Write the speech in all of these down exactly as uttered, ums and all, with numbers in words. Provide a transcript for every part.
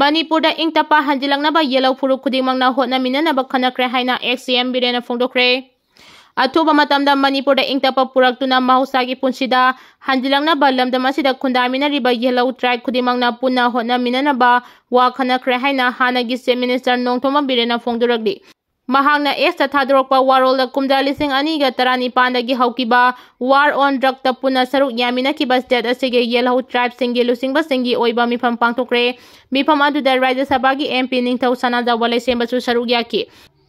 ꯃꯅꯤꯄꯨꯔꯗ ꯏꯪ ꯇꯞꯄ ꯍꯟꯖꯤꯜꯂꯛꯅꯕ ꯌꯦꯜꯍꯧ ꯐꯨꯔꯨꯞ ꯈꯨꯗꯤꯡꯃꯛꯅ ꯍꯣꯠꯅꯃꯤꯟꯅꯅꯕ ꯈꯟꯅꯈ꯭ꯔꯦ ꯍꯥꯏꯅ ꯑꯦꯛꯁ ꯁꯤ ꯑꯦꯝ ꯕꯤꯔꯦꯟꯅ ꯐꯣꯡꯗꯣꯛꯈ꯭ꯔꯦ꯫ ꯑꯊꯨꯕ ꯃꯇꯝꯗ ꯃꯅꯤꯄꯨꯔꯗ ꯏꯪ ꯇꯞꯄ ꯄꯨꯔꯛꯇꯨꯅ ꯃꯍꯧꯁꯥꯒꯤ ꯄꯨꯟꯁꯤꯗ ꯍꯟꯖꯤꯜꯂꯛꯅꯕ ꯂꯝꯗꯝ ꯑꯁꯤꯗ ꯈꯨꯟꯗꯥꯃꯤꯟꯅꯔꯤꯕ ꯌꯦꯜꯍꯧ ꯇ꯭ꯔꯥꯏꯕ ꯈꯨꯗꯤꯡꯃꯛꯅ ꯄꯨꯟꯅ ꯍꯣꯠꯅꯃꯤꯟꯅꯅꯕ ꯋꯥ ꯈꯟꯅꯈ꯭ꯔꯦ ꯍꯥꯏꯅ ꯍꯥꯟꯅꯒꯤ ꯆꯤꯐ ꯃꯤꯅꯤꯁꯇꯔ ꯅꯣꯡꯊꯣꯝꯕꯝ ꯕꯤꯔꯦꯟꯅ ꯐꯣꯡꯗꯣꯔꯛꯂꯤ꯫ ꯃꯍꯥꯛꯅ ꯑꯦꯛꯁꯇ ꯊꯥꯗꯣꯔꯛꯄ ꯋꯥꯔꯣꯜꯗ ꯀꯨꯝꯖꯥ ꯂꯤꯁꯤꯡ ꯑꯅꯤꯒ ꯇꯔꯥꯅꯤꯄꯥꯟꯗꯒꯤ ꯍꯧꯈꯤꯕ ꯋꯥꯔ ꯑꯣꯟ ꯗ꯭ꯔꯒꯇ ꯄꯨꯟꯅ ꯁꯔꯨꯛ ꯌꯥꯃꯤꯟꯅꯈꯤꯕ ꯁ꯭ꯇꯦꯠ ꯑꯁꯤꯒꯤ ꯌꯦꯜꯍꯧ ꯇ꯭ꯔꯥꯏꯕꯁꯤꯡꯒꯤ ꯂꯨꯆꯤꯡꯕꯁꯤꯡꯒꯤ ꯑꯣꯏꯕ ꯃꯤꯐꯝ ꯄꯥꯡꯊꯣꯛꯈ꯭ꯔꯦ꯫ ꯃꯤꯐꯝ ꯑꯗꯨꯗ ꯔꯥꯖ꯭ꯌ ꯁꯚꯥꯒꯤ ꯑꯦꯝ ꯄꯤ ꯅꯤꯡꯊꯧ ꯁꯅꯥꯖꯥꯎꯕ ꯂꯩꯁꯦꯝꯕꯁꯨ ꯁꯔꯨꯛ ꯌꯥꯈꯤ꯫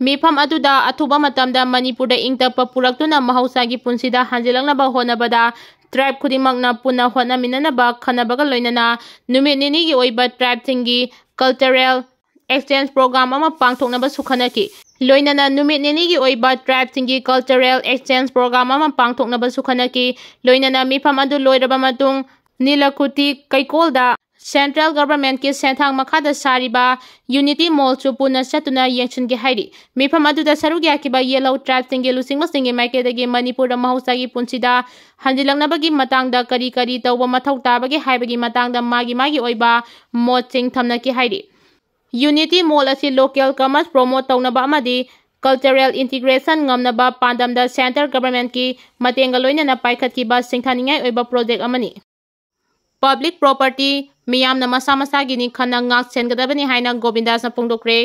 ꯃꯤꯐꯝ ꯑꯗꯨꯗ ꯑꯊꯨꯕ ꯃꯇꯝꯗ ꯃꯅꯤꯄꯨꯔꯗ ꯏꯪ ꯇꯞꯄ ꯄꯨꯔꯛꯇꯨꯅ ꯃꯍꯧꯁꯥꯒꯤ ꯄꯨꯟꯁꯤꯗ ꯍꯟꯖꯤꯜꯂꯛꯅꯕ ꯍꯣꯠꯅꯕꯗ ꯇ꯭ꯔꯥꯏꯕ ꯈꯨꯗꯤꯡꯃꯛꯅ ꯄꯨꯟꯅ ꯍꯣꯠꯅꯃꯤꯟꯅꯅꯕ ꯈꯟꯅꯕꯒ ꯂꯣꯏꯅꯅ ꯅꯨꯃꯤꯠ ꯅꯤꯅꯤꯒꯤ ꯑꯣꯏꯕ ꯇ꯭ꯔꯥꯏꯕꯁꯤꯡꯒꯤ ꯀꯜꯆꯔꯦꯜ ꯑꯦꯛꯁꯆꯦꯟꯖ ꯄ꯭ꯔꯣꯒ꯭ꯔꯥꯝ ꯑꯃ ꯄꯥꯡꯊꯣꯛꯅꯕꯁꯨ ꯈꯟꯅꯈꯤ꯫ ꯂꯣꯏꯅꯅ ꯅꯨꯃꯤꯠ ꯅꯤꯅꯤꯒꯤ ꯑꯣꯏꯕ ꯇ꯭ꯔꯥꯏꯕꯁꯤꯡꯒꯤ ꯀꯜꯆꯔꯦꯜ ꯑꯦꯛꯁꯆꯦꯟꯖ ꯄ꯭ꯔꯣꯒ꯭ꯔꯥꯝ ꯑꯃ ꯄꯥꯡꯊꯣꯛꯅꯕꯁꯨ ꯈꯟꯅꯈꯤ꯫ ꯂꯣꯏꯅꯅ ꯃꯤꯐꯝ ꯑꯗꯨ ꯂꯣꯏꯔꯕ ꯃꯇꯨꯡ ꯅꯤꯂꯀꯨꯇꯤ ꯀꯩꯀꯣꯜꯗ ꯁꯦꯟꯇ꯭ꯔꯦꯜ ꯒꯚꯔꯟꯃꯦꯟꯠꯀꯤ ꯁꯦꯟꯊꯥꯡ ꯃꯈꯥꯗ ꯁꯥꯔꯤꯕ ꯌꯨꯅꯤꯇꯤ ꯃꯣꯜꯁꯨ ꯄꯨꯟꯅ ꯆꯠꯇꯨꯅ ꯌꯦꯡꯁꯤꯟꯒꯦ ꯍꯥꯏꯔꯤ꯫ ꯃꯤꯐꯝ ꯑꯗꯨꯗ ꯁꯔꯨꯛ ꯌꯥꯈꯤꯕ ꯌꯦꯜꯍꯧ ꯇ꯭ꯔꯥꯏꯕꯁꯤꯡꯒꯤ ꯂꯨꯆꯤꯡꯕꯁꯤꯡꯒꯤ ꯃꯥꯏꯀꯩꯗꯒꯤ ꯃꯅꯤꯄꯨꯔꯗ ꯃꯍꯧꯁꯥꯒꯤ ꯄꯨꯟꯁꯤꯗ ꯍꯟꯖꯤꯜꯂꯛꯅꯕꯒꯤ ꯃꯇꯥꯡꯗ ꯀꯔꯤ ꯀꯔꯤ ꯇꯧꯕ ꯃꯊꯧ ꯇꯥꯕꯒꯦ ꯍꯥꯏꯕꯒꯤ ꯃꯇꯥꯡꯗ ꯃꯥꯒꯤ ꯃꯥꯒꯤ ꯑꯣꯏꯕ ꯃꯣꯠꯁꯤꯡ ꯊꯝꯅꯈꯤ ꯍꯥꯏꯔꯤ꯫ ꯌꯨꯅꯤꯇꯤ ꯃꯣꯜ ꯑꯁꯤ ꯂꯣꯀꯦꯜ ꯀꯃꯔꯁ ꯄ꯭ꯔꯣꯃꯣꯠ ꯇꯧꯅꯕ ꯑꯃꯗꯤ ꯀꯜꯆꯔꯦꯜ ꯏꯟꯇꯤꯒ꯭ꯔꯦꯁꯟ ꯉꯝꯅꯕ ꯄꯥꯟꯗꯝꯗ ꯁꯦꯟꯇ꯭ꯔꯦꯜ ꯒꯚꯔꯟꯃꯦꯟꯠꯀꯤ ꯃꯇꯦꯡꯒ ꯂꯣꯏꯅꯅ ꯄꯥꯏꯈꯠꯈꯤꯕ ꯁꯤꯡꯊꯥꯅꯤꯡꯉꯥꯏ ꯑꯣꯏꯕ ꯄ꯭ꯔꯣꯖꯦꯛ ꯑꯃꯅꯤ꯫ ꯄꯕ꯭ꯂꯤꯛ ꯄ꯭ꯔꯣꯄꯔꯇꯤ ꯃꯤꯌꯥꯝꯅ ꯃꯁꯥ ꯃꯁꯥꯒꯤꯅꯤ ꯈꯟꯅ ꯉꯥꯛ ꯁꯦꯟꯒꯗꯕꯅꯤ ꯍꯥꯏꯅ ꯒꯣꯕꯤꯟꯗꯥꯁꯅ ꯐꯣꯡꯗꯣꯛꯈ꯭ꯔꯦ꯫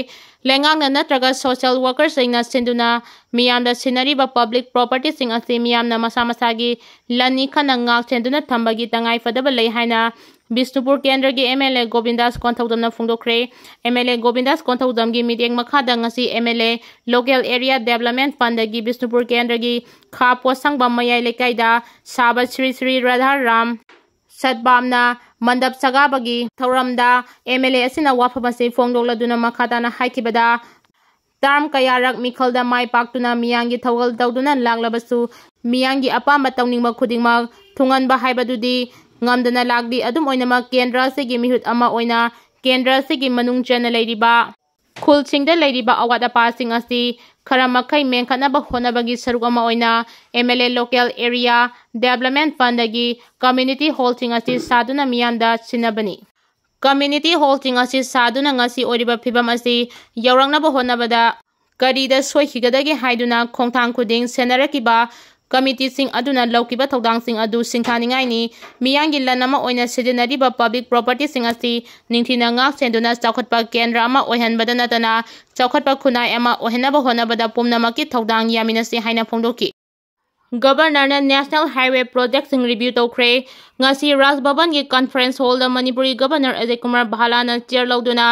ꯂꯩꯉꯥꯛꯅ ꯅꯠꯇ꯭ꯔꯒ ꯁꯣꯁꯤꯌꯦꯜ ꯋꯥꯔꯀꯔꯁꯤꯡꯅ ꯁꯤꯟꯗꯨꯅ ꯃꯤꯌꯥꯝꯗ ꯁꯤꯟꯅꯔꯤꯕ ꯄꯕ꯭ꯂꯤꯛ ꯄ꯭ꯔꯣꯄꯔꯇꯤꯁꯤꯡ ꯑꯁꯤ ꯃꯤꯌꯥꯝꯅ ꯃꯁꯥ ꯃꯁꯥꯒꯤ ꯂꯟꯅꯤ ꯈꯟꯅ ꯉꯥꯛ ꯁꯦꯟꯗꯨꯅ ꯊꯝꯕꯒꯤ ꯇꯉꯥꯏ ꯐꯗꯕ ꯂꯩ ꯍꯥꯏꯅ ꯕꯤꯁꯅꯨꯄꯨꯔ ꯀꯦꯟꯗ꯭ꯔꯒꯤ ꯑꯦꯝ ꯑꯦꯜ ꯑꯦ ꯒꯣꯕꯤꯟꯗꯥꯁ ꯀꯣꯟꯊꯧꯖꯝꯅ ꯐꯣꯡꯗꯣꯛꯈ꯭ꯔꯦ꯫ ꯑꯦꯝ ꯑꯦꯜ ꯑꯦ ꯒꯣꯕꯤꯟꯗꯥꯁ ꯀꯣꯟꯊꯧꯖꯝꯒꯤ ꯃꯤꯠꯌꯦꯡ ꯃꯈꯥꯗ ꯉꯁꯤ M L A local area development ꯐꯟꯗꯒꯤ ꯕꯤꯁꯅꯨꯄꯨꯔ ꯀꯦꯟꯗ꯭ꯔꯒꯤ ꯈꯥ ꯄꯣꯠꯁꯪꯕꯝ ꯃꯌꯥꯏ ꯂꯩꯀꯥꯏꯗ ꯁꯥꯕ ꯁ꯭ꯔꯤ ꯁ꯭ꯔꯤ ꯔꯥꯙꯥ ꯔꯥꯝ ꯁꯠꯕꯥꯝꯅ ꯃꯟꯗꯞ ꯁꯥꯒꯥꯕꯒꯤ ꯊꯧꯔꯝꯗ ꯑꯦꯝ ꯑꯦꯜ ꯑꯦ ꯑꯁꯤꯅ ꯋꯥꯐꯝ ꯑꯁꯤ ꯐꯣꯡꯗꯣꯛꯂꯗꯨꯅ ꯃꯈꯥ ꯇꯥꯅ ꯍꯥꯏꯈꯤꯕꯗ, ꯇꯥꯔꯝ ꯀꯌꯥꯔꯛ ꯃꯤꯈꯜꯗ ꯃꯥꯏ ꯄꯥꯛꯇꯨꯅ ꯃꯤꯌꯥꯝꯒꯤ ꯊꯧꯒꯜ ꯇꯧꯗꯨꯅ ꯂꯥꯛꯂꯕꯁꯨ, ꯃꯤꯌꯥꯝꯒꯤ ꯑꯄꯥꯝꯕ ꯇꯧꯅꯤꯡꯕ ꯈꯨꯗꯤꯡꯃꯛ ꯊꯨꯡꯍꯟꯕ ꯍꯥꯏꯕꯗꯨꯗꯤ ꯉꯝꯗꯅ ꯂꯥꯛꯂꯤ꯫ ꯑꯗꯨꯝ ꯑꯣꯏꯅꯃꯛ, ꯀꯦꯟꯗ꯭ꯔ ꯑꯁꯤꯒꯤ ꯃꯤꯍꯨꯠ ꯑꯃ ꯑꯣꯏꯅ ꯀꯦꯟꯗ꯭ꯔ ꯑꯁꯤꯒꯤ ꯃꯅꯨꯡ ꯆꯟꯅ ꯂꯩꯔꯤꯕ ꯈꯨꯜꯁꯤꯡꯗ ꯂꯩꯔꯤꯕ ꯑꯋꯥꯠ ꯑꯄꯥꯁꯤꯡ ꯑꯁꯤ ꯈꯔ ꯃꯈꯩ ꯃꯦꯟꯈꯠꯅꯕ ꯍꯣꯠꯅꯕꯒꯤ ꯁꯔꯨꯛ ꯑꯃ ꯑꯣꯏꯅ M L A local area development ꯐꯟꯗꯒꯤ ꯀꯝꯃ꯭ꯌꯨꯅꯤꯇꯤ ꯍꯣꯜꯁꯤꯡ ꯑꯁꯤ ꯁꯥꯗꯨꯅ ꯃꯤꯌꯥꯝꯗ ꯁꯤꯟꯅꯕꯅꯤ꯫ community hallꯁꯤꯡ ꯑꯁꯤ ꯁꯥꯗꯨꯅ ꯉꯁꯤ ꯑꯣꯏꯔꯤꯕ ꯐꯤꯕꯝ ꯑꯁꯤ ꯌꯧꯔꯛꯅꯕ ꯍꯣꯠꯅꯕꯗ ꯀꯔꯤꯗ ꯁꯣꯏꯈꯤꯒꯗꯒꯦ ꯍꯥꯏꯗꯨꯅ ꯈꯣꯡꯊꯥꯡ ꯈꯨꯗꯤꯡ ꯁꯦꯟꯅꯔꯛꯈꯤꯕ committeeꯁꯤꯡ ꯑꯗꯨꯅ ꯂꯧꯈꯤꯕ ꯊꯧꯗꯥꯡꯁꯤꯡ ꯑꯗꯨ ꯁꯤꯡꯊꯥꯅꯤꯡꯉꯥꯏꯅꯤ꯫ ꯃꯤꯌꯥꯝꯒꯤ ꯂꯟ ꯑꯃ ꯑꯣꯏꯅ ꯁꯤꯖꯤꯟꯅꯔꯤꯕ public propertyꯁꯤꯡ ꯑꯁꯤ ꯅꯤꯡꯊꯤꯅ ꯉꯥꯛ ꯁꯦꯟꯗꯨꯅ ꯆꯥꯎꯈꯠꯄ ꯀꯦꯟꯗ꯭ꯔ ꯑꯃ ꯑꯣꯏꯍꯟꯕꯗ ꯅꯠꯇꯅ ꯆꯥꯎꯈꯠꯄ ꯈꯨꯟꯅꯥꯏ ꯑꯃ ꯑꯣꯏꯍꯟꯅꯕ ꯍꯣꯠꯅꯕꯗ ꯄꯨꯝꯅꯃꯛꯀꯤ ꯊꯧꯗꯥꯡ ꯌꯥꯃꯤꯟꯅꯁꯤ ꯍꯥꯏꯅ ꯐꯣꯡꯗꯣꯛꯈꯤ꯫ Governorꯅ National Highway projectꯁꯤꯡ review ꯇꯧꯈ꯭ꯔꯦ꯫ ꯉꯁꯤ ꯔꯥꯖ ꯚꯕꯟꯒꯤ conference hallꯗ ꯃꯅꯤꯄꯨꯔꯒꯤ Governor ꯑꯖꯌ ꯀꯨꯃꯥꯔ ꯚꯥꯂꯥꯅ chair ꯂꯧꯗꯨꯅ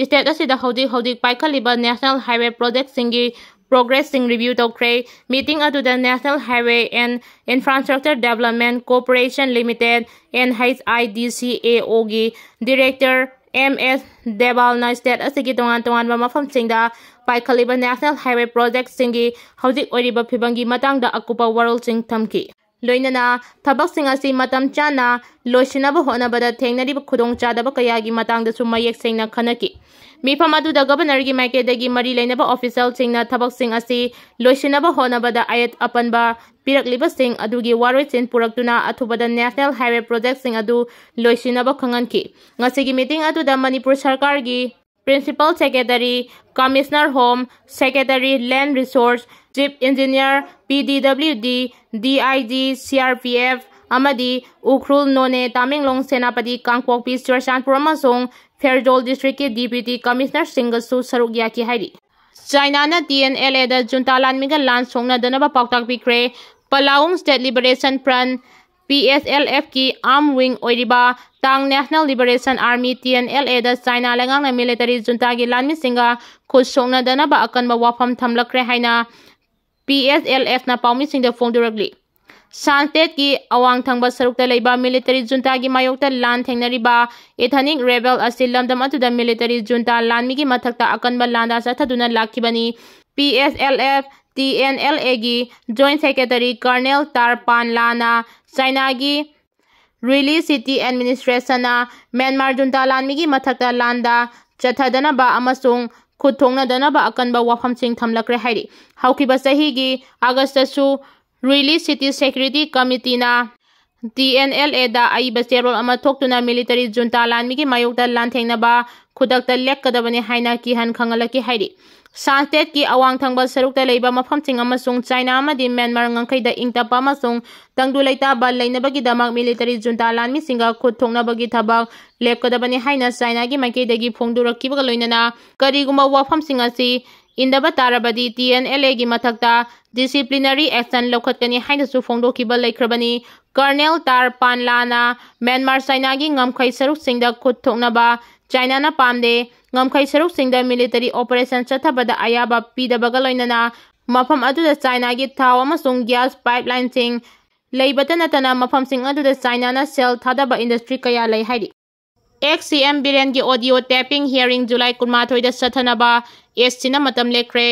state ꯑꯁꯤꯗ ꯍꯧꯖꯤꯛ ꯍꯧꯖꯤꯛ ꯄꯥꯏꯈꯠꯂꯤꯕ National Highway projectꯁꯤꯡꯒꯤ progressꯁꯤꯡ review ꯇꯧꯈ꯭ꯔꯦ꯫ Meeting ꯑꯗꯨꯗ National Highway and Infrastructure Development Corporation Limited, NHIDCAOꯒꯤ director M S ꯗꯦꯕꯥꯜꯅ state ꯑꯁꯤꯒꯤ ꯇꯣꯉꯥꯟ ꯇꯣꯉꯥꯟꯕ ꯃꯐꯝꯁꯤꯡꯗ ꯄꯥꯏꯈꯠꯂꯤꯕ National Highway projectꯁꯤꯡꯒꯤ ꯍꯧꯖꯤꯛ ꯑꯣꯏꯔꯤꯕ ꯐꯤꯕꯝꯒꯤ ꯃꯇꯥꯡꯗ ꯑꯀꯨꯞꯄ ꯋꯥꯔꯣꯜꯁꯤꯡ ꯊꯝꯈꯤ꯫ ꯂꯣꯏꯅꯅ ꯊꯕꯛꯁꯤꯡ ꯑꯁꯤ ꯃꯇꯝ ꯆꯥꯅ ꯂꯣꯏꯁꯤꯟꯅꯕ ꯍꯣꯠꯅꯕꯗ ꯊꯦꯡꯅꯔꯤꯕ ꯈꯨꯗꯣꯡꯆꯥꯗꯕ ꯀꯌꯥꯒꯤ ꯃꯇꯥꯡꯗꯁꯨ ꯃꯌꯦꯛ ꯁꯦꯡꯅ ꯈꯟꯅꯈꯤ꯫ ꯃꯤꯐꯝ ꯑꯗꯨꯗ Governorꯒꯤ ꯃꯥꯏꯀꯩꯗꯒꯤ ꯃꯔꯤ ꯂꯩꯅꯕ officialꯁꯤꯡꯅ ꯊꯕꯛꯁꯤꯡ ꯑꯁꯤ ꯂꯣꯏꯁꯤꯟꯅꯕ ꯍꯣꯠꯅꯕꯗ ꯑꯌꯦꯠ ꯑꯄꯟꯕ ꯄꯤꯔꯛꯂꯤꯕꯁꯤꯡ ꯑꯗꯨꯒꯤ ꯋꯥꯔꯣꯏꯁꯤꯟ ꯄꯨꯔꯛꯇꯨꯅ ꯑꯊꯨꯕꯗ National Highway projectꯁꯤꯡ ꯑꯗꯨ ꯂꯣꯏꯁꯤꯟꯅꯕ ꯈꯪꯍꯟꯈꯤ꯫ ꯉꯁꯤꯒꯤ meeting ꯑꯗꯨꯗ ꯃꯅꯤꯄꯨꯔ ꯁꯔꯀꯥꯔꯒꯤ Principal Secretary, Commissioner Home, Secretary Land Resource, Chief Engineer, PWD, DIG, CRPF, ꯑꯃꯗꯤ ꯎꯈ꯭ꯔꯨꯜ, ꯅꯣꯅꯦ, ꯇꯥꯃꯦꯡꯂꯣꯡ, ꯁꯦꯅꯥꯄꯇꯤ, ꯀꯥꯡꯄꯣꯛꯄꯤ, ꯆꯨꯔꯆꯥꯟꯄꯨꯔ ꯑꯃꯁꯨꯡ ꯐꯦꯔꯖꯣꯜ districtꯀꯤ Deputy Commissionerꯁꯤꯡꯒꯁꯨ ꯁꯔꯨꯛ ꯌꯥꯈꯤ ꯍꯥꯏꯔꯤ꯫ ꯆꯥꯏꯅꯥꯅ TNLAꯗ junta ꯂꯥꯟꯃꯤꯒ ꯂꯥꯟ ꯁꯣꯛꯅꯗꯅꯕ ꯄꯥꯎꯇꯥꯛ ꯄꯤꯈ꯭ꯔꯦ꯫ Palaung State Liberation Front, PSLFꯀꯤ arm wing ꯑꯣꯏꯔꯤꯕ Ta'ang National Liberation Army, TNLAꯗ ꯆꯥꯏꯅꯥ ꯂꯩꯉꯥꯛꯅ military juntaꯒꯤ ꯂꯥꯟꯃꯤꯁꯤꯡꯒ ꯈꯨꯠ ꯁꯣꯛꯅꯗꯅꯕ ꯑꯀꯟꯕ ꯋꯥꯐꯝ ꯊꯝꯂꯛꯈ꯭ꯔꯦ ꯍꯥꯏꯅ PSLFꯅ ꯄꯥꯎꯃꯤꯁꯤꯡꯗ ꯐꯣꯡꯗꯣꯔꯛꯂꯤ꯫ Shan Stateꯀꯤ ꯑꯋꯥꯡ ꯊꯪꯕ ꯁꯔꯨꯛꯇ ꯂꯩꯕ military juntaꯒꯤ ꯃꯥꯌꯣꯛꯇ ꯂꯥꯟ ꯊꯦꯡꯅꯔꯤꯕ ethnic rebel ꯑꯁꯤ ꯂꯝꯗꯝ ꯑꯗꯨꯗ military junta ꯂꯥꯟꯃꯤꯒꯤ ꯃꯊꯛꯇ ꯑꯀꯟꯕ ꯂꯥꯟꯗꯥ ꯆꯠꯊꯗꯨꯅ ꯂꯥꯛꯈꯤꯕꯅꯤ꯫ PSLF, TNLAꯒꯤ Joint Secretary Colonel Tar Pan Lana ꯆꯥꯏꯅꯥꯒꯤ Ruili City Administrationꯅ ꯃ꯭ꯌꯥꯟꯃꯥꯔ junta ꯂꯥꯟꯃꯤꯒꯤ ꯃꯊꯛꯇ ꯂꯥꯟꯗꯥ ꯆꯠꯊꯗꯅꯕ ꯑꯃꯁꯨꯡ ꯈꯨꯠ ꯊꯣꯛꯅꯗꯅꯕ ꯑꯀꯟꯕ ꯋꯥꯐꯝꯁꯤꯡ ꯊꯝꯂꯛꯈ꯭ꯔꯦ ꯍꯥꯏꯔꯤ꯫ ꯍꯧꯈꯤꯕ ꯆꯍꯤꯒꯤ Augustꯇꯁꯨ Ruili City Security Committeeꯅ TNLAꯗ ꯑꯏꯕ ꯆꯦꯔꯣꯜ ꯑꯃ ꯊꯣꯛꯇꯨꯅ military junta ꯂꯥꯟꯃꯤꯒꯤ ꯃꯥꯌꯣꯛꯇ ꯂꯥꯟꯊꯦꯡꯅꯕ ꯈꯨꯗꯛꯇ ꯂꯦꯞꯀꯗꯕꯅꯤ ꯍꯥꯏꯅ ꯀꯤꯍꯟ ꯈꯪꯍꯜꯂꯛꯈꯤ ꯍꯥꯏꯔꯤ꯫ ꯁꯥꯟꯁꯇꯦꯠꯀꯤ ꯑꯋꯥꯡ ꯊꯪꯕ ꯁꯔꯨꯛꯇ ꯂꯩꯕ ꯃꯐꯝꯁꯤꯡ ꯑꯃꯁꯨꯡ ꯆꯥꯏꯅꯥ ꯑꯃꯗꯤ ꯃ꯭ꯌꯥꯟꯃꯥꯔ ꯉꯝꯈꯩꯗ ꯏꯪ ꯇꯞꯄ ꯑꯃꯁꯨꯡ ꯇꯪꯗꯨ ꯂꯩꯇꯥꯕ ꯂꯩꯅꯕꯒꯤꯗꯃꯛ military junta ꯂꯥꯟꯃꯤꯁꯤꯡꯒ ꯈꯨꯠ ꯊꯣꯛꯅꯕꯒꯤ ꯊꯕꯛ ꯂꯦꯞꯀꯗꯕꯅꯤ ꯍꯥꯏꯅ ꯆꯥꯏꯅꯥꯒꯤ ꯃꯥꯏꯀꯩꯗꯒꯤ ꯐꯣꯡꯗꯣꯔꯛꯈꯤꯕꯒ ꯂꯣꯏꯅꯅ ꯀꯔꯤꯒꯨꯝꯕ ꯋꯥꯐꯝꯁꯤꯡ ꯑꯁꯤ ꯏꯟꯗꯕ ꯇꯥꯔꯕꯗꯤ TNLAꯒꯤ ꯃꯊꯛꯇ disciplinary action ꯂꯧꯈꯠꯀꯅꯤ ꯍꯥꯏꯅꯁꯨ ꯐꯣꯡꯗꯣꯛꯈꯤꯕ ꯂꯩꯈ꯭ꯔꯕꯅꯤ꯫ Colonel Tar Panlana ꯃ꯭ꯌꯥꯟꯃꯥꯔ ꯆꯥꯏꯅꯥꯒꯤ ꯉꯝꯈꯩ ꯁꯔꯨꯛꯁꯤꯡꯗ ꯈꯨꯠ ꯊꯣꯛꯅꯕ ꯆꯥꯏꯅꯥꯅ ꯄꯥꯝꯗꯦ꯫ ꯉꯝꯈꯩ ꯁꯔꯨꯛꯁꯤꯡꯗ military operation ꯆꯠꯊꯕꯗ ꯑꯌꯥꯕ ꯄꯤꯗꯕꯒ ꯂꯣꯏꯅꯅ ꯃꯐꯝ ꯑꯗꯨꯗ ꯆꯥꯏꯅꯥꯒꯤ ꯊꯥꯎ ꯑꯃꯁꯨꯡ gas pipelineꯁꯤꯡ ꯂꯩꯕꯇ ꯅꯠꯇꯅ ꯃꯐꯝꯁꯤꯡ ꯑꯗꯨꯗ ꯆꯥꯏꯅꯥꯅ ꯁꯦꯜ ꯊꯥꯗꯕ industry ꯀꯌꯥ ꯂꯩ ꯍꯥꯏꯔꯤ꯫ Ex-CM ꯕꯤꯔꯦꯟꯒꯤ audio taping hearing July ꯀꯨꯟꯃꯥꯊꯣꯏꯗ ꯆꯠꯊꯅꯕ SCꯅ ꯃꯇꯝ ꯂꯦꯞꯈ꯭ꯔꯦ꯫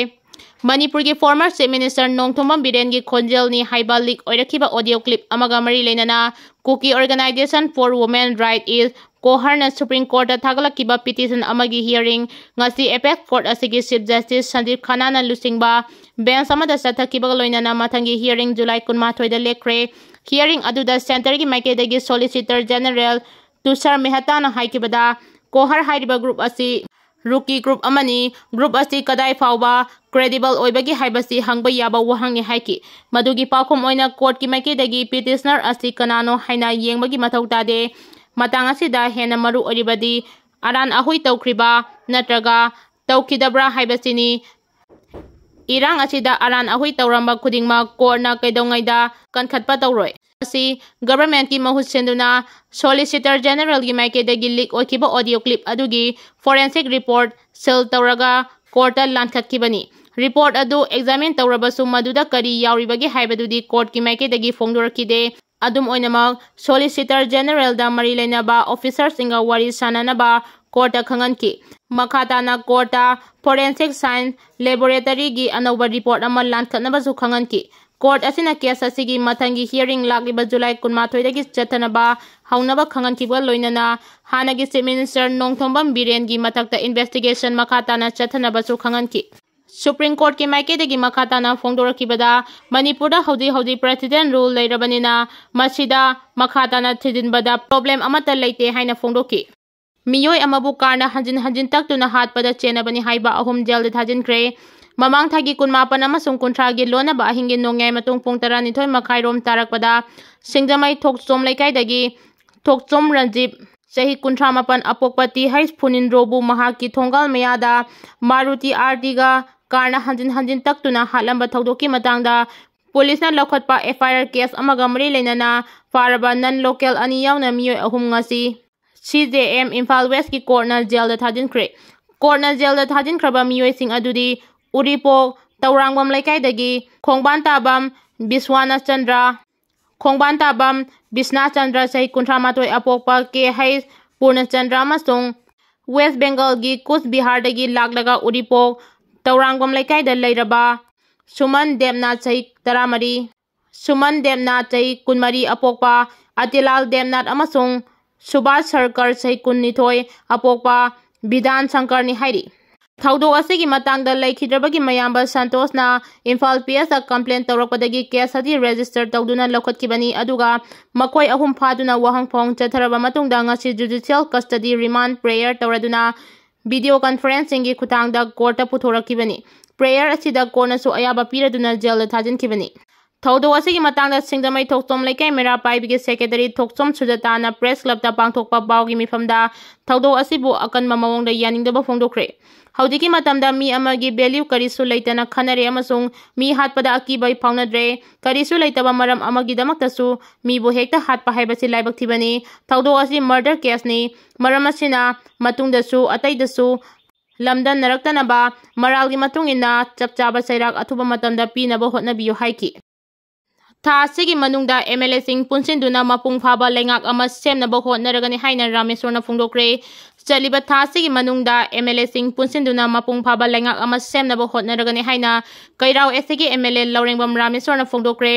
ꯃꯅꯤꯄꯨꯔꯒꯤ former Chief Minister ꯅꯣꯡꯊꯣꯝꯕꯝ ꯕꯤꯔꯦꯟꯒꯤ ꯈꯣꯟꯖꯦꯜꯅꯤ ꯍꯥꯏꯕ leak ꯑꯣꯏꯔꯛꯈꯤꯕ audio clip ꯑꯃꯒ ꯃꯔꯤ ꯂꯩꯅꯅ Kuki Organisation for Women Right East, ꯀꯣꯍꯔꯅ Supreme Courtꯇ ꯊꯥꯒꯠꯂꯛꯈꯤꯕ petition ꯑꯃꯒꯤ hearing ꯉꯁꯤ apex court ꯑꯁꯤꯒꯤ Chief Justice ꯁꯟꯗꯤꯞ ꯈꯟꯅꯥꯅ ꯂꯨꯆꯤꯡꯕ bench ꯑꯃꯗ ꯆꯠꯊꯈꯤꯕꯒ ꯂꯣꯏꯅꯅ ꯃꯊꯪꯒꯤ hearing July ꯀꯨꯟꯃꯥꯊꯣꯏꯗ ꯂꯦꯞꯈ꯭ꯔꯦ꯫ Hearing ꯑꯗꯨꯗ centreꯒꯤ ꯃꯥꯏꯀꯩꯗꯒꯤ Solicitor General ꯇꯨꯁꯥꯔ ꯃꯦꯍꯇꯥꯅ ꯍꯥꯏꯈꯤꯕꯗ, ꯀꯣꯍꯔ ꯍꯥꯏꯔꯤꯕ group ꯑꯁꯤ rookie group ꯑꯃꯅꯤ꯫ Group ꯑꯁꯤ ꯀꯗꯥꯏ ꯐꯥꯎꯕ credible ꯑꯣꯏꯕꯒꯦ ꯍꯥꯏꯕꯁꯤ ꯍꯪꯕ ꯌꯥꯕ ꯋꯥꯍꯪꯅꯤ ꯍꯥꯏꯈꯤ꯫ ꯃꯗꯨꯒꯤ ꯄꯥꯎꯈꯨꯝ ꯑꯣꯏꯅ courtꯀꯤ ꯃꯥꯏꯀꯩꯗꯒꯤ petitioner ꯑꯁꯤ ꯀꯅꯥꯅꯣ ꯍꯥꯏꯅ ꯌꯦꯡꯕꯒꯤ ꯃꯊꯧ ꯇꯥꯗꯦ꯫ ꯃꯇꯥꯡ ꯑꯁꯤꯗ ꯍꯦꯟꯅ ꯃꯔꯨ ꯑꯣꯏꯔꯤꯕꯗꯤ ꯑꯔꯥꯟ ꯑꯍꯣꯏ ꯇꯧꯈ꯭ꯔꯤꯕ ꯅꯠꯇ꯭ꯔꯒ ꯇꯧꯈꯤꯗꯕ꯭ꯔꯥ ꯍꯥꯏꯕꯁꯤꯅꯤ꯫ ꯏꯔꯥꯡ ꯑꯁꯤꯗ ꯑꯔꯥꯟ ꯑꯍꯣꯏ ꯇꯧꯔꯝꯕ ꯈꯨꯗꯤꯡꯃꯛ courtꯅ ꯀꯩꯗꯧꯉꯩꯗ ꯀꯟꯈꯠꯄ ꯇꯧꯔꯣꯏ꯫ ꯑꯁꯤ governmentꯀꯤ ꯃꯍꯨꯠ ꯁꯤꯟꯗꯨꯅ Solicitor Generalꯒꯤ ꯃꯥꯏꯀꯩꯗꯒꯤ leak ꯑꯣꯏꯈꯤꯕ audio clip ꯑꯗꯨꯒꯤ forensic report seal ꯇꯧꯔꯒ courtꯇ ꯂꯥꯟꯈꯠꯈꯤꯕꯅꯤ꯫ Report ꯑꯗꯨ examine ꯇꯧꯔꯕꯁꯨ ꯃꯗꯨꯗ ꯀꯔꯤ ꯌꯥꯎꯔꯤꯕꯒꯦ ꯍꯥꯏꯕꯗꯨꯗꯤ courtꯀꯤ ꯃꯥꯏꯀꯩꯗꯒꯤ ꯐꯣꯡꯗꯣꯔꯛꯈꯤꯗꯦ꯫ ꯑꯗꯨꯝ ꯑꯣꯏꯅꯃꯛ, Solicitor Generalꯗ ꯃꯔꯤ ꯂꯩꯅꯕ officerꯁꯤꯡꯒ ꯋꯥꯔꯤ ꯁꯥꯅꯅꯕ courtꯇ ꯈꯪꯍꯟꯈꯤ꯫ ꯃꯈꯥ ꯇꯥꯅ courtꯇ forensic science laboratoryꯒꯤ ꯑꯅꯧꯕ report ꯑꯃ ꯂꯥꯟꯈꯠꯅꯕꯁꯨ ꯈꯪꯍꯟꯈꯤ꯫ Court ꯑꯁꯤꯅ case ꯑꯁꯤꯒꯤ ꯃꯊꯪꯒꯤ hearing ꯂꯥꯛꯂꯤꯕ July ꯀꯨꯟꯃꯥꯊꯣꯏꯗꯒꯤ ꯆꯠꯊꯅꯕ ꯍꯧꯅꯕ ꯈꯪꯍꯟꯈꯤꯕꯒ ꯂꯣꯏꯅꯅ ꯍꯥꯟꯅꯒꯤ Chief Minister ꯅꯣꯡꯊꯣꯝꯕꯝ ꯕꯤꯔꯦꯟꯒꯤ ꯃꯊꯛꯇ investigation ꯃꯈꯥ ꯇꯥꯅ ꯆꯠꯊꯅꯕꯁꯨ ꯈꯪꯍꯟꯈꯤ꯫ ꯁꯨꯄ꯭ꯔꯤꯝ ꯀꯣꯔꯠꯀꯤ ꯃꯥꯏꯀꯩꯗꯒꯤ ꯃꯈꯥ ꯇꯥꯅ ꯐꯣꯡꯗꯣꯔꯛꯈꯤꯕꯗ, ꯃꯅꯤꯄꯨꯔꯗ ꯍꯧꯖꯤꯛ ꯍꯧꯖꯤꯛ president rule ꯂꯩꯔꯕꯅꯤꯅ ꯃꯁꯤꯗ ꯃꯈꯥ ꯇꯥꯅ ꯊꯤꯖꯤꯟꯕꯗ problem ꯑꯃꯠꯇ ꯂꯩꯇꯦ ꯍꯥꯏꯅ ꯐꯣꯡꯗꯣꯛꯈꯤ꯫ ꯃꯤꯑꯣꯏ ꯑꯃꯕꯨ ꯀꯥꯔꯅ ꯍꯟꯖꯤꯟ ꯍꯟꯖꯤꯟ ꯇꯛꯇꯨꯅ ꯍꯥꯠꯄꯗ ꯆꯦꯟꯅꯕꯅꯤ ꯍꯥꯏꯕ ꯑꯍꯨꯝ ꯖꯦꯜꯗ ꯊꯥꯖꯤꯟꯈ꯭ꯔꯦ꯫ ꯃꯃꯥꯡ ꯊꯥꯒꯤ ꯀꯨꯟꯃꯥꯄꯟ ꯑꯃꯁꯨꯡ ꯀꯨꯟꯊ꯭ꯔꯥꯒꯤ ꯂꯣꯟꯅꯕ ꯑꯍꯤꯡꯒꯤ ꯅꯣꯡꯌꯥꯏ ꯃꯇꯨꯡ ꯄꯨꯡ ꯇꯔꯥꯅꯤꯊꯣꯏ ꯃꯈꯥꯏꯔꯣꯝ ꯇꯥꯔꯛꯄꯗ ꯁꯤꯡꯖꯃꯩ ꯊꯣꯛꯆꯣꯝ ꯂꯩꯀꯥꯏꯗꯒꯤ ꯊꯣꯛꯆꯣꯝ ꯔꯟꯖꯤꯞ, ꯆꯍꯤ ꯀꯨꯟꯊ꯭ꯔꯥ ꯃꯥꯄꯟ, ꯑꯄꯣꯛꯄ ꯇꯤ ꯍꯩꯆ ꯐꯨꯅꯤꯟꯗ꯭ꯔꯣꯕꯨ ꯃꯍꯥꯛꯀꯤ ꯊꯣꯡꯒꯥꯜ ꯃꯌꯥꯗ ꯃꯥꯔꯨꯇꯤ ꯑꯥꯔꯇꯤꯒ ꯀꯥꯔꯅ ꯍꯟꯖꯤꯟ ꯍꯟꯖꯤꯟ ꯇꯛꯇꯨꯅ ꯍꯥꯠꯂꯝꯕ ꯊꯧꯗꯣꯛꯀꯤ ꯃꯇꯥꯡꯗ ꯄꯨꯂꯤꯁꯅ ꯂꯧꯈꯠꯄ ꯑꯦꯐ ꯑꯥꯏ ꯑꯥꯔ ꯀꯦꯁ ꯑꯃꯒ ꯃꯔꯤ ꯂꯩꯅꯅ ꯐꯥꯔꯕ non local ꯑꯅꯤ ꯌꯥꯎꯅ ꯃꯤꯑꯣꯏ ꯑꯍꯨꯝ ꯉꯁꯤ ꯁꯤ ꯖꯦ ꯑꯦꯝ ꯏꯝꯐꯥꯜ ꯋꯦꯁꯀꯤ ꯀꯣꯔꯠꯅ ꯖꯦꯜꯗ ꯊꯥꯖꯤꯟꯈ꯭ꯔꯦ꯫ ꯀꯣꯔꯠꯅ ꯖꯦꯜꯗ ꯊꯥꯖꯤꯟꯈ꯭ꯔꯕ ꯃꯤꯑꯣꯏꯁꯤꯡ ꯑꯗꯨꯗꯤ ꯎꯔꯤꯄꯣꯛ ꯇꯧꯔꯥꯡꯕꯝ ꯂꯩꯀꯥꯏꯗꯒꯤ ꯈꯣꯡꯕꯥꯟ ꯇꯥꯕꯝ ꯕꯤꯁ꯭ꯋꯥꯅ ꯆꯟꯗ꯭ꯔ, ꯈꯣꯡꯕꯥꯟ ꯇꯥꯕꯝ ꯕꯤꯁ꯭ꯅꯥ ꯆꯟꯗ꯭ꯔ, ꯆꯍꯤ ꯀꯨꯟꯊ꯭ꯔꯥ ꯃꯥꯊꯣꯏ, ꯑꯄꯣꯛꯄ ꯀꯦ ꯍꯩꯆ ꯄꯨꯔꯅꯆꯟꯗ꯭ꯔ ꯑꯃꯁꯨꯡ ꯋꯦꯁ ꯕꯦꯡꯒꯜꯒꯤ ꯀꯨꯆ ꯕꯤꯍꯥꯔꯗꯒꯤ ꯂꯥꯛꯂꯒ ꯎꯔꯤꯄꯣꯛ ꯇꯧꯔꯥꯡꯕꯝ ꯂꯩꯀꯥꯏꯗ ꯂꯩꯔꯕ ꯁꯨꯃꯟ ꯗꯦꯕꯅꯥꯊ, ꯆꯍꯤ ꯇꯔꯥꯃꯔꯤ, ꯁꯨꯃꯟ ꯗꯦꯕꯅꯥꯊ, ꯆꯍꯤ ꯀꯨꯟꯃꯔꯤ, ꯑꯄꯣꯛꯄ ꯑꯇꯤꯂꯥꯜ ꯗꯦꯕꯅꯥꯊ ꯑꯃꯁꯨꯡ ꯁꯨꯕꯥꯁ ꯁꯔꯀꯔ, ꯆꯍꯤ ꯀꯨꯟꯅꯤꯊꯣꯏ, ꯑꯄꯣꯛꯄ ꯕꯤꯙꯥꯟ ꯁꯪꯀꯔꯅꯤ ꯍꯥꯏꯔꯤ꯫ ꯊꯧꯗꯣꯛ ꯑꯁꯤꯒꯤ ꯃꯇꯥꯡꯗ ꯂꯩꯈꯤꯗ꯭ꯔꯕꯒꯤ ꯃꯌꯥꯝꯕ ꯁꯟꯇꯣꯁꯅ ꯏꯝꯐꯥꯜ ꯄꯤ ꯑꯦꯁꯇ complain ꯇꯧꯔꯛꯄꯗꯒꯤ case ꯑꯗꯨ register ꯇꯧꯗꯨꯅ ꯂꯧꯈꯠꯈꯤꯕꯅꯤ꯫ ꯑꯗꯨꯒ ꯃꯈꯣꯏ ꯑꯍꯨꯝ ꯐꯥꯗꯨꯅ ꯋꯥꯍꯪ ꯐꯥꯎꯍꯪ ꯆꯠꯊꯔꯕ ꯃꯇꯨꯡꯗ ꯉꯁꯤ judicial custody remand prayer ꯇꯧꯔꯗꯨꯅ video conferencingꯒꯤ ꯈꯨꯠꯊꯥꯡꯗ ꯀꯣꯔꯠꯇ ꯄꯨꯊꯣꯔꯛꯈꯤꯕꯅꯤ꯫ Prayer ꯑꯁꯤꯗ ꯀꯣꯔꯠꯅꯁꯨ ꯑꯌꯥꯕ ꯄꯤꯔꯗꯨꯅ ꯖꯦꯜꯗ ꯊꯥꯖꯤꯟꯈꯤꯕꯅꯤ꯫ ꯊꯧꯗꯣꯛ ꯑꯁꯤꯒꯤ ꯃꯇꯥꯡꯗ ꯁꯤꯡꯖꯃꯩ ꯊꯣꯛꯆꯣꯝ ꯂꯩꯀꯥꯏ ꯃꯩꯔꯥ ꯄꯥꯏꯕꯤꯒꯤ secretary ꯊꯣꯛꯆꯣꯝ ꯁꯨꯖꯇꯥꯅ press clubꯇ ꯄꯥꯡꯊꯣꯛꯄ ꯄꯥꯎꯒꯤ ꯃꯤꯐꯝꯗ ꯊꯧꯗꯣꯛ ꯑꯁꯤꯕꯨ ꯑꯀꯟꯕ ꯃꯑꯣꯡꯗ ꯌꯥꯅꯤꯡꯗꯕ ꯐꯣꯡꯗꯣꯛꯈ꯭ꯔꯦ꯫ ꯍꯧꯖꯤꯛꯀꯤ ꯃꯇꯝꯗ ꯃꯤ ꯑꯃꯒꯤ value ꯀꯔꯤꯁꯨ ꯂꯩꯇꯅ ꯈꯟꯅꯔꯦ ꯑꯃꯁꯨꯡ ꯃꯤ ꯍꯥꯠꯄꯗ ꯑꯀꯤꯕ ꯐꯥꯎꯅꯗ꯭ꯔꯦ꯫ ꯀꯔꯤꯁꯨ ꯂꯩꯇꯕ ꯃꯔꯝ ꯑꯃꯒꯤꯗꯃꯛꯇꯁꯨ ꯃꯤꯕꯨ ꯍꯦꯛꯇ ꯍꯥꯠꯄ ꯍꯥꯏꯕꯁꯤ ꯂꯥꯏꯕꯛ ꯊꯤꯕꯅꯤ꯫ ꯊꯧꯗꯣꯛ ꯑꯁꯤ murder caseꯅꯤ꯫ ꯃꯔꯝ ꯑꯁꯤꯅ ꯃꯇꯨꯡꯗꯁꯨ ꯑꯇꯩꯗꯁꯨ ꯂꯝꯗꯝꯅꯔꯛꯇꯅꯕ ꯃꯔꯥꯜꯒꯤ ꯃꯇꯨꯡ ꯏꯟꯅ ꯆꯞ ꯆꯥꯕ ꯆꯩꯔꯥꯛ ꯑꯊꯨꯕ ꯃꯇꯝꯗ ꯄꯤꯅꯕ ꯍꯣꯠꯅꯕꯤꯌꯨ ꯍꯥꯏꯈꯤ꯫ ꯊꯥ ꯑꯁꯤꯒꯤ ꯃꯅꯨꯡꯗ MLAꯁꯤꯡ ꯄꯨꯟꯁꯤꯟꯗꯨꯅ ꯃꯄꯨꯡ ꯐꯥꯕ ꯂꯩꯉꯥꯛ ꯑꯃ ꯁꯦꯝꯅꯕ ꯍꯣꯠꯅꯔꯒꯅꯤ ꯍꯥꯏꯅ ꯔꯥꯃꯦꯁ꯭ꯋꯔꯅ ꯐꯣꯡꯗꯣꯛꯈ꯭ꯔꯦ꯫ ꯆꯠꯂꯤꯕ ꯊꯥ ꯑꯁꯤꯒꯤ ꯃꯅꯨꯡꯗ MLAꯁꯤꯡ ꯄꯨꯟꯁꯤꯟꯗꯨꯅ ꯃꯄꯨꯡ ꯐꯥꯕ ꯂꯩꯉꯥꯛ ꯑꯃ ꯁꯦꯝꯅꯕ ꯍꯣꯠꯅꯔꯒꯅꯤ ꯍꯥꯏꯅ ꯀꯩꯔꯥꯎ SCꯒꯤ MLA ꯂꯧꯔꯦꯡꯕꯝ ꯔꯥꯃꯦꯁ꯭ꯋꯔꯅ ꯐꯣꯡꯗꯣꯛꯈ꯭ꯔꯦ꯫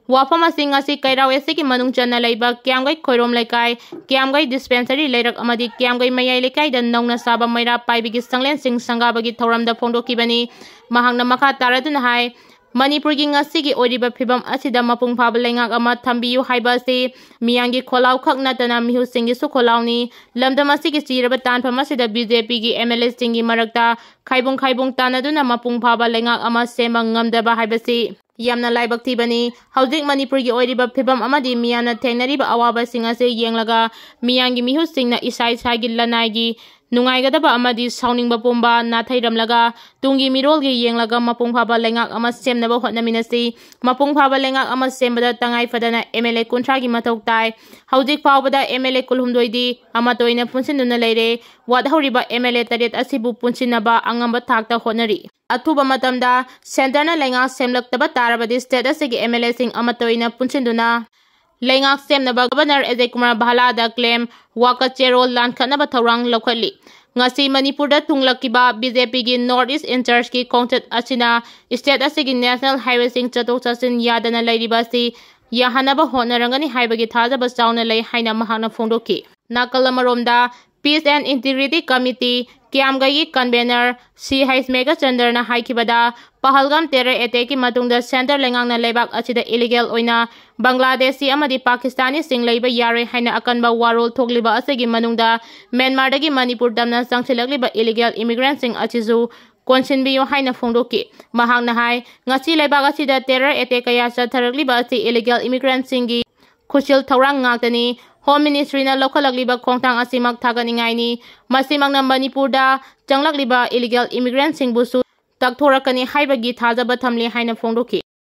ꯋꯥꯐꯝ ꯑꯁꯤ ꯉꯁꯤ ꯀꯩꯔꯥꯎ ꯑꯦꯁ ꯁꯤꯒꯤ ꯃꯅꯨꯡ ꯆꯟꯅ ꯂꯩꯕ ꯀꯤꯌꯥꯝꯒꯩ ꯈꯣꯏꯔꯣꯝ ꯂꯩꯀꯥꯏ, ꯀꯤꯌꯥꯝꯒꯩ ꯗꯤꯁꯄꯦꯟꯁꯔꯤ ꯂꯩꯔꯛ ꯑꯃꯗꯤ ꯀꯤꯌꯥꯝꯒꯩ ꯃꯌꯥꯏ ꯂꯩꯀꯥꯏꯗ ꯅꯧꯅ ꯁꯥꯕ ꯃꯩꯔꯥ ꯄꯥꯏꯕꯤꯒꯤ ꯁꯪꯂꯦꯟꯁꯤꯡ ꯁꯪꯒꯥꯕꯒꯤ ꯊꯧꯔꯝꯗ ꯐꯣꯡꯗꯣꯛꯈꯤꯕꯅꯤ꯫ ꯃꯍꯥꯛꯅ ꯃꯈꯥ ꯇꯥꯔꯗꯨꯅ ꯍꯥꯏ, ꯃꯅꯤꯄꯨꯔꯒꯤ ꯉꯁꯤꯒꯤ ꯑꯣꯏꯔꯤꯕ ꯐꯤꯕꯝ ꯑꯁꯤꯗ ꯃꯄꯨꯡ ꯐꯥꯕ ꯂꯩꯉꯥꯛ ꯑꯃ ꯊꯝꯕꯤꯌꯨ ꯍꯥꯏꯕ ꯑꯁꯤ ꯃꯤꯌꯥꯝꯒꯤ ꯈꯣꯜꯂꯥꯎ ꯈꯛ ꯅꯠꯇꯅ ꯃꯤꯍꯨꯠꯁꯤꯡꯒꯤꯁꯨ ꯈꯣꯜꯂꯥꯎꯅꯤ꯫ ꯂꯝꯗꯝ ꯑꯁꯤꯒꯤ ꯆꯤꯔꯕ ꯇꯥꯟꯐꯝ ꯑꯁꯤꯗ ꯕꯤ ꯖꯦ ꯄꯤꯒꯤ ꯑꯦꯝ ꯑꯦꯜ ꯑꯦꯁꯤꯡꯒꯤ ꯃꯔꯛꯇ ꯈꯥꯏꯕꯨꯡ ꯈꯥꯏꯕꯨꯡ ꯇꯥꯟꯅꯗꯨꯅ ꯃꯄꯨꯡ ꯐꯥꯕ ꯂꯩꯉꯥꯛ ꯑꯃ ꯁꯦꯝꯕ ꯉꯝꯗꯕ ꯍꯥꯏꯕꯁꯤ ꯌꯥꯝꯅ ꯂꯥꯏꯕꯛ ꯊꯤꯕꯅꯤ꯫ ꯍꯧꯖꯤꯛ ꯃꯅꯤꯄꯨꯔꯒꯤ ꯑꯣꯏꯔꯤꯕ ꯐꯤꯕꯝ ꯑꯃꯗꯤ ꯃꯤꯌꯥꯝꯅ ꯊꯦꯡꯅꯔꯤꯕ ꯑꯋꯥꯕꯁꯤꯡ ꯑꯁꯤ ꯌꯦꯡꯂꯒ ꯃꯤꯌꯥꯝꯒꯤ ꯃꯤꯍꯨꯠꯁꯤꯡꯅ ꯏꯁꯥ ꯏꯁꯥꯒꯤ ꯂꯅꯥꯏꯒꯤ ꯅꯨꯡꯉꯥꯏꯒꯗꯕ ꯑꯃꯗꯤ ꯁꯥꯎꯅꯤꯡꯕ ꯄꯨꯝꯕ ꯅꯥꯊꯩꯔꯝꯂꯒ ꯇꯨꯡꯒꯤ ꯃꯤꯔꯣꯜꯒꯤ ꯌꯦꯡꯂꯒ ꯃꯄꯨꯡ ꯐꯥꯕ ꯂꯩꯉꯥꯛ ꯑꯃ ꯁꯦꯝꯅꯕ ꯍꯣꯠꯅꯃꯤꯟꯅꯁꯤ꯫ ꯃꯄꯨꯡ ꯐꯥꯕ ꯂꯩꯉꯥꯛ ꯑꯃ ꯁꯦꯝꯕꯗ ꯇꯉꯥꯏ ꯐꯗꯅ ꯑꯦꯝ ꯑꯦꯜ ꯑꯦ ꯀꯨꯟꯊ꯭ꯔꯥꯒꯤ ꯃꯊꯧ ꯇꯥꯏ꯫ ꯍꯧꯖꯤꯛ ꯐꯥꯎꯕꯗ ꯑꯦꯝ ꯑꯦꯜ ꯑꯦ ꯀꯨꯟꯍꯨꯝꯗꯣꯏꯗꯤ ꯑꯃꯠꯇ ꯑꯣꯏꯅ ꯄꯨꯟꯁꯤꯟꯗꯨꯅ ꯂꯩꯔꯦ꯫ ꯋꯥꯠꯍꯧꯔꯤꯕ ꯑꯦꯝ ꯑꯦꯜ ꯑꯦ ꯇꯔꯦꯠ ꯑꯁꯤꯕꯨ ꯄꯨꯟꯁꯤꯟꯅꯕ ꯑꯉꯝꯕ ꯊꯥꯛꯇ ꯍꯣꯠꯅꯔꯤ꯫ ꯑꯊꯨꯕ ꯃꯇꯝꯗ ꯁꯦꯟꯇꯔꯅ ꯂꯩꯉꯥꯛ ꯁꯦꯝꯂꯛꯇꯕ ꯇꯥꯔꯕꯗꯤ ꯁ꯭ꯇꯦꯠ ꯑꯁꯤꯒꯤ ꯑꯦꯝ ꯑꯦꯜ ꯑꯦꯁꯤꯡ ꯑꯃꯠꯇ ꯑꯣꯏꯅ ꯄꯨꯟꯁꯤꯟꯗꯨꯅ ꯂꯩꯉꯥꯛ ꯁꯦꯝꯅꯕ ꯒꯕꯔꯅꯔ ꯑꯖꯌ ꯀꯨꯃꯥꯔ ꯚꯥꯂꯥꯗ ꯀ꯭ꯂꯦꯝ ꯋꯥꯀꯠ ꯆꯦꯔꯣꯜ ꯂꯥꯟꯈꯠꯅꯕ ꯊꯧꯔꯥꯡ ꯂꯧꯈꯠꯂꯤ꯫ ꯉꯁꯤ ꯃꯅꯤꯄꯨꯔꯗ ꯊꯨꯡꯂꯛꯈꯤꯕ ꯕꯤ ꯖꯦ ꯄꯤꯒꯤ ꯅꯣꯔꯠ ꯏꯁ ꯏꯟꯆꯥꯔꯖꯀꯤ ꯈꯣꯡꯆꯠ ꯑꯁꯤꯅ ꯁ꯭ꯇꯦꯠ ꯑꯁꯤꯒꯤ ꯅꯦꯁꯅꯦꯜ ꯍꯥꯏꯋꯦꯁꯤꯡ ꯆꯠꯊꯣꯛ ꯆꯠꯁꯤꯟ ꯌꯥꯗꯅ ꯂꯩꯔꯤꯕ ꯑꯁꯤ ꯌꯥꯍꯟꯅꯕ ꯍꯣꯠꯅꯔꯝꯒꯅꯤ ꯍꯥꯏꯕꯒꯤ ꯊꯥꯖꯕ ꯆꯥꯎꯅ ꯂꯩ ꯍꯥꯏꯅ ꯃꯍꯥꯛꯅ ꯐꯣꯡꯗꯣꯛꯈꯤ꯫ ꯅꯥꯀꯜ ꯑꯃꯔꯣꯝꯗ, Peace and Integrity Committee, ꯀꯤꯌꯥꯝꯒꯩꯒꯤ ꯀꯟꯚꯦꯅꯔ ꯁꯤ ꯍꯩꯆ ꯃꯦꯘꯆꯟꯗ꯭ꯔꯅ ꯍꯥꯏꯈꯤꯕꯗ, ꯄꯍꯜꯒꯥꯝ ꯇꯦꯔꯔ ꯑꯦꯇꯦꯛꯀꯤ ꯃꯇꯨꯡꯗ ꯁꯦꯟꯇꯔ ꯂꯩꯉꯥꯛꯅ ꯂꯩꯕꯥꯛ ꯑꯁꯤꯗ ꯏꯂꯤꯒꯦꯜ ꯑꯣꯏꯅ ꯕꯪꯒ꯭ꯂꯥꯗꯦꯁꯤ ꯑꯃꯗꯤ ꯄꯥꯀꯤꯁꯇꯥꯅꯤꯁꯤꯡ ꯂꯩꯕ ꯌꯥꯔꯣꯏ ꯍꯥꯏꯅ ꯑꯀꯟꯕ ꯋꯥꯔꯣꯜ ꯊꯣꯛꯂꯤꯕ ꯑꯁꯤꯒꯤ ꯃꯅꯨꯡꯗ ꯃ꯭ꯌꯥꯟꯃꯥꯔꯗꯒꯤ ꯃꯅꯤꯄꯨꯔ ꯇꯝꯅ ꯆꯪꯁꯤꯜꯂꯛꯂꯤꯕ ꯏꯂꯤꯒꯦꯜ ꯏꯃꯤꯒ꯭ꯔꯦꯟꯠꯁꯤꯡ ꯑꯁꯤꯁꯨ ꯀꯣꯟꯁꯤꯟꯕꯤꯌꯨ ꯍꯥꯏꯅ ꯐꯣꯡꯗꯣꯛꯈꯤ꯫ ꯃꯍꯥꯛꯅ ꯍꯥꯏ, ꯉꯁꯤ ꯂꯩꯕꯥꯛ ꯑꯁꯤꯗ ꯇꯦꯔꯔ ꯑꯦꯇꯦꯛ ꯀꯌꯥ ꯆꯠꯊꯔꯛꯂꯤꯕ ꯑꯁꯤ ꯏꯂꯤꯒꯦꯜ ꯏꯃꯤꯒ꯭ꯔꯦꯟꯠꯁꯤꯡꯒꯤ ꯈꯨꯠꯁꯤꯜ ꯊꯧꯔꯥꯡ ꯉꯥꯛꯇꯅꯤ꯫ ꯍꯣꯝ ꯃꯤꯅꯤꯁꯇ꯭ꯔꯤꯅ ꯂꯧꯈꯠꯂꯛꯂꯤꯕ ꯈꯣꯡꯊꯥꯡ ꯑꯁꯤꯃꯛ ꯊꯥꯒꯠꯅꯤꯡꯉꯥꯏꯅꯤ꯫ ꯃꯁꯤꯃꯛꯅ ꯃꯅꯤꯄꯨꯔꯗ ꯆꯪꯂꯛꯂꯤꯕ ꯏꯂꯤꯒꯦꯜ ꯏꯃꯤꯒ꯭ꯔꯦꯟꯠꯁꯤꯡꯕꯨꯁꯨ ꯇꯛꯊꯣꯔꯛꯀꯅꯤ ꯍꯥꯏꯕꯒꯤ ꯊꯥꯖꯕ ꯊꯝꯂꯤ ꯍꯥꯏꯅ ꯐꯣꯡꯗꯣꯛꯈꯤ꯫